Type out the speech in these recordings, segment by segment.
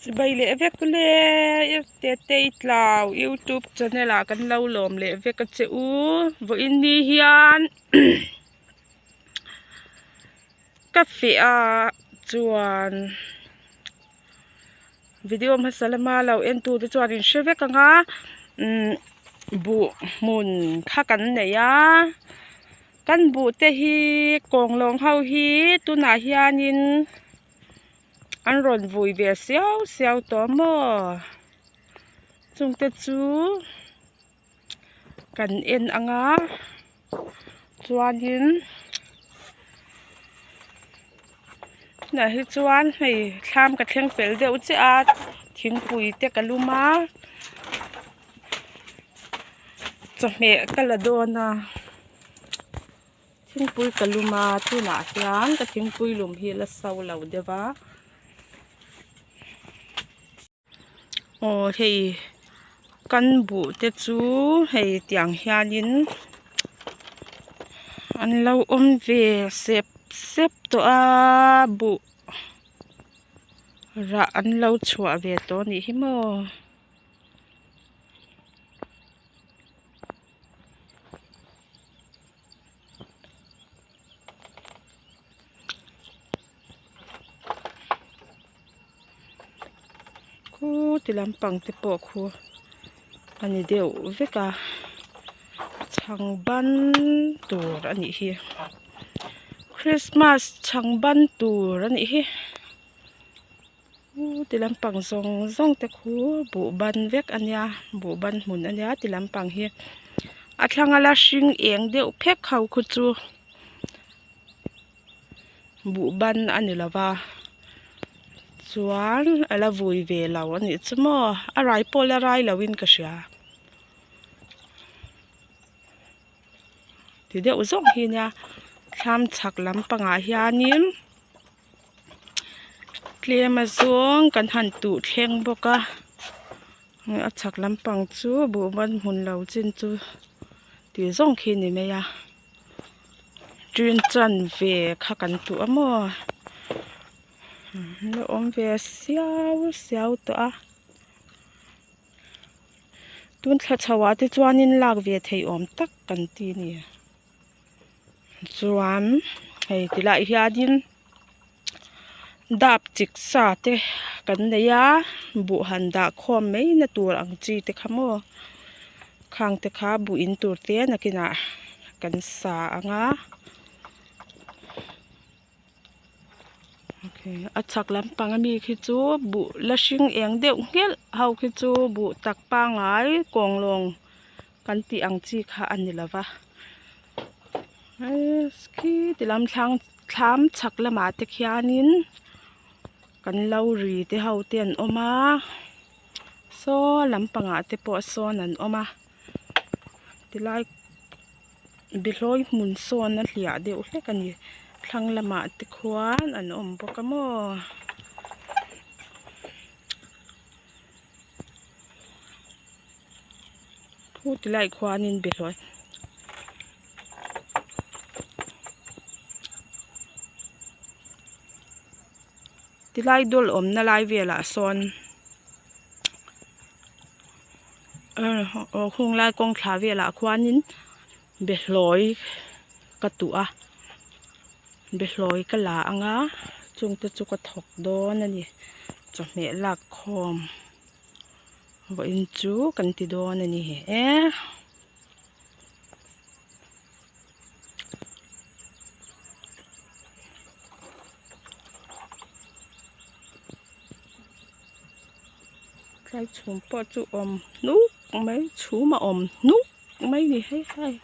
Chibai leh vek le Tetei Tlau youtube channel ah kan lo lawm leh vek a che u vawiin ni hian ka feh a chuan video hmasa lama lo en tu te chuan in hre vek ang a umm buh hmun kha kan nei a. Kan buh te hi kawnglawng ho hi tunah hianin an rawn vui ve siau siau tawh maw chungte chu kan en ang a chuanin tunah hi chuan hei thlam ka thleng fel deuh chiah a thingpui te ka lum a. Chawhmeh ka la dawn a thingpui ka lum a tunah hian ka thingpui lum hi la so lo deuh a aw hei kan buh te chu hei tiang hianin an lo awm ve sep sep tawh a buh rah an lo chhuah ve tawh a nih hi maw. Khu ti lampang te pawh khu a ni deuh vek a chhang ban tur a nih hi christmas chhang ban tur a nih hi. U ti lampang zawng zawng te khu buh ban vek a nia buh ban hmun a nia ti lampang hi a thlang a la hring eng deuh phek ho khu chu buh ban a ni lo va chuan a la vui ve lo a nih chu maw a rai pawh la rai lo in ka hria. Ti deuh zawk hi nia thlam chhak lampangah hianin. Tlem a zawng kan han tuh thleng bawk a a chhak lampang chu buh ban hmun lo chin chu tih zawng khi a ni mai a ṭin chan ve kha kan tuh a maw la awm ve siau siau tawh a tun thla chho ah te chuanin lak ve theih awm tak kan ti a ni. Chuan hei ti lai hianin dap chik sa te kan nei a buh han dah khawm mai na tur ang chi te kha maw khang te kha buh in tur te nakinah kan sa ang a a chhak lampang ami khi chu buh la hring eng deuh nghelh ho khi chu buh tak pangngai kawnglawng. Kan tih ang chi kha a ni lova khi ti lam thlang thlam chhak lamah te khianin kan lo ri te ho te an awm a saw lampangah te pawh sawn an awm a tilai behlawi hmun sawn a hliah deuh hlek a ni thlang lamah te khuan an awm bawk a maw. Pu ti lai khuanin behlawi tilai dawl awmna lai velah sawn aw khung lai kawng thla velah khuanin behlawi ka tuh a behlawi ka la ang a chungte chu ka thawk dawn a ni chawhmeh lak khawm. Vawiin chu kan ti dawn a ni e. Tlai chhum pawh chu awm hnuk mai chhum a awm hnuk mai ni hei hei.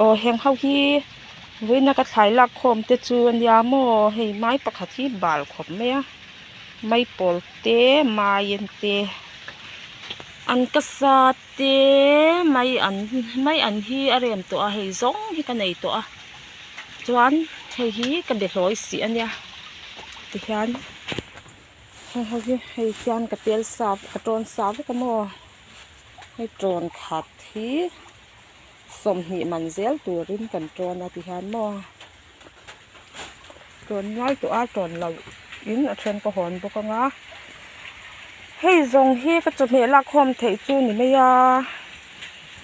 Aw heng ho hi vawiina ka thlai lak khawm te chu a nia maw hei mai pakhat hi bal khawp mai a mai pawl te maian te an ka sa te mai an mai an hi a rem tawh a hei zawng hi ka nei tawh a chuan hei hi ka be hlawi si a nia tihian heng ho hi hei hian ka tel sa ka tawn sa vek a maw hei tawn khat hi. Sawmhnih man zel turin kan tawn a ti hian maw tawn ngai tawh a tawn loh in a then ka hawn bawk anga hei zawng hi ka chawhmeh lak khawm theih chu ni mai a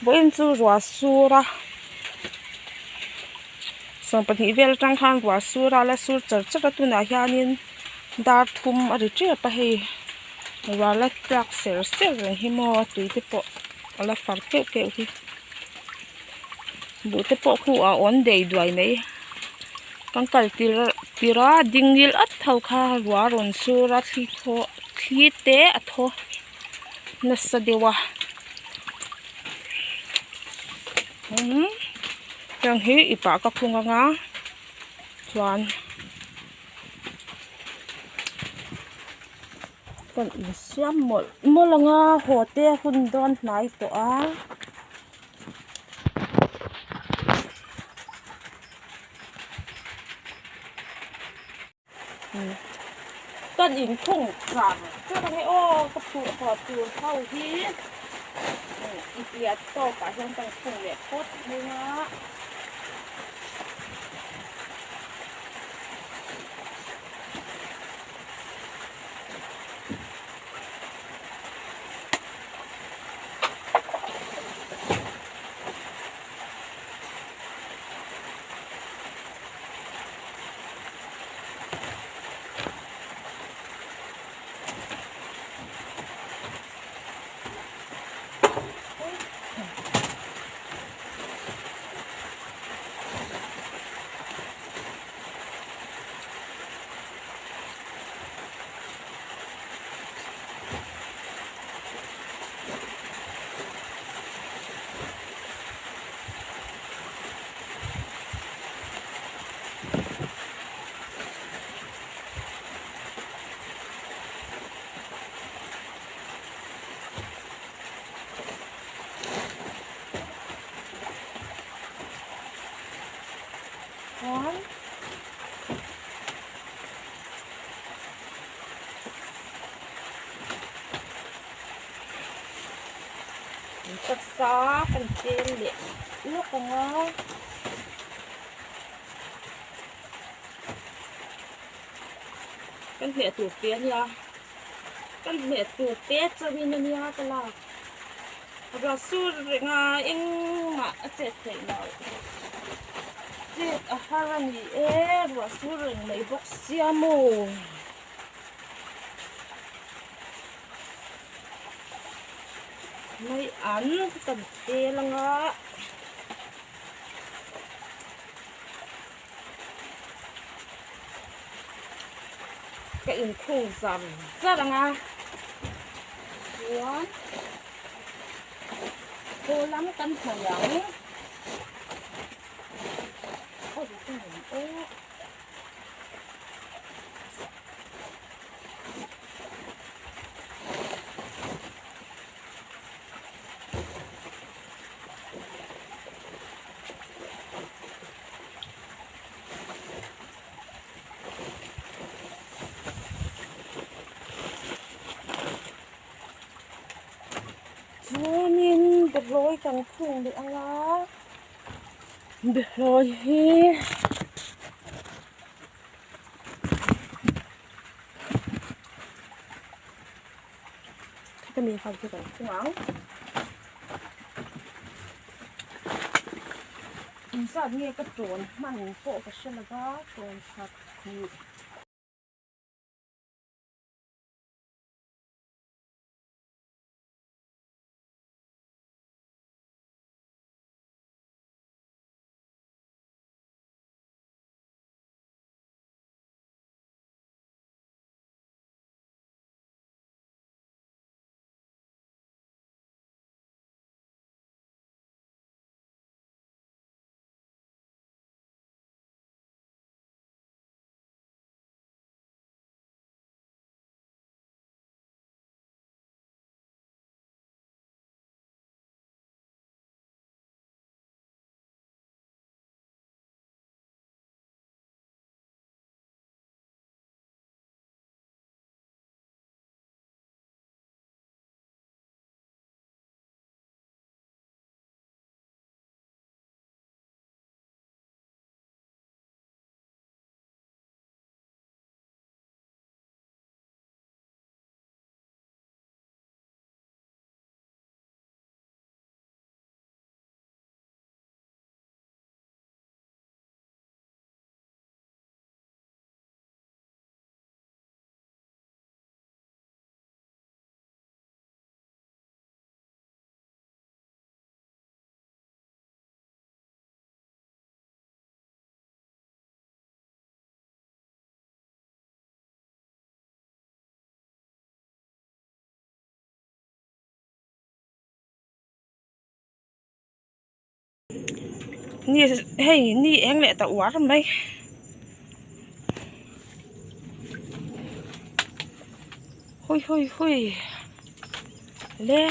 vawiin chu ruah sur a sawmpahnih vel atang khan ruah sur a la sur char char a tunah hianin dar thum a ri tep a hei ruah la tlak ser ser reng hi maw tui te pawh a la far keuh keuh hi buh te pawh khu a awn dei duai mai kan kal tirh a ding ngil at ho kha ruah a rawn sur a thli thaw thli te a thaw nasa deuh a umm heng hi ipah ka khung anga chuan. Kan insiam mawlh mawlh ang a haw te a hun dawn hnai tawh a. Kan inkhung char char ang e aw ka phurh haw tur ho hi iplia tawkah hian kan khung leh phawt mai a. Chuan taksa kan chen leh lawk ang a. Kan hmeh tur te a nia kan hmeh tur te chauhin a nia ka lak ruah sur reng a engmah a chet theih loh chet a har a ni e ruah sur reng mai bawk sia maw. Mai an kan tel anga. Ka inkhung zar zar ang a chuan haw lam kan hnaih ang aw ka ngam aw. Chuanin behlawi kan khung leh ang a behlawi hi hemi ho hi kan khung ang. Engzat nge ka tawn hman pawh ka hre lova tawn khat hnih. Ni hei ni eng leh ta uar mai. Hui hui hui le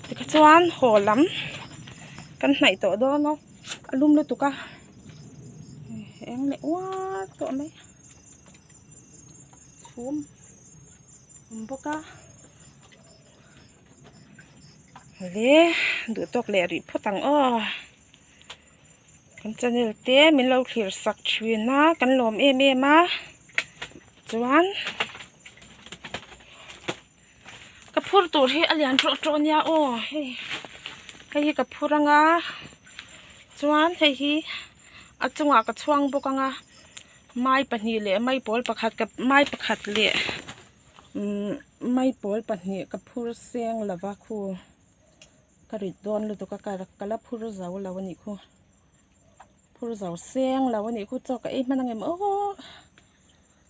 tikha chuan haw lam kan hnaih tawh dawn a a lum lutuk a eng leh uar tawh mai chhum awm bawk a le duh tawk leh rih phawt ang aw. Kan channel te min lo thlir sak thin a kan lawm em em a chuan ka phur tur hi a lian tawh tawh ania aw hei hei hi ka phur anga chuan hei hi a chungah ka chhuang bawk anga mai pahnih leh mai pawl pakhat ka mai pakhat leh umm mai pawl pahnih ka phur seng lova khu. Ka rit dawn lutuk a ka ka la phur zo lo a nih khu phur zo seng lo a nih khu chaw ka ei hman ang em aw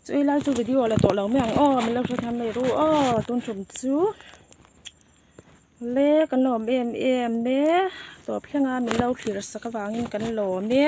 chu ei lai chu video la tawh lo mai ang aw min lo hre tham mai ru aw tun tum chu le kan lawm em em e tawp thleng a min lo thlir sak avangin kan lawm e.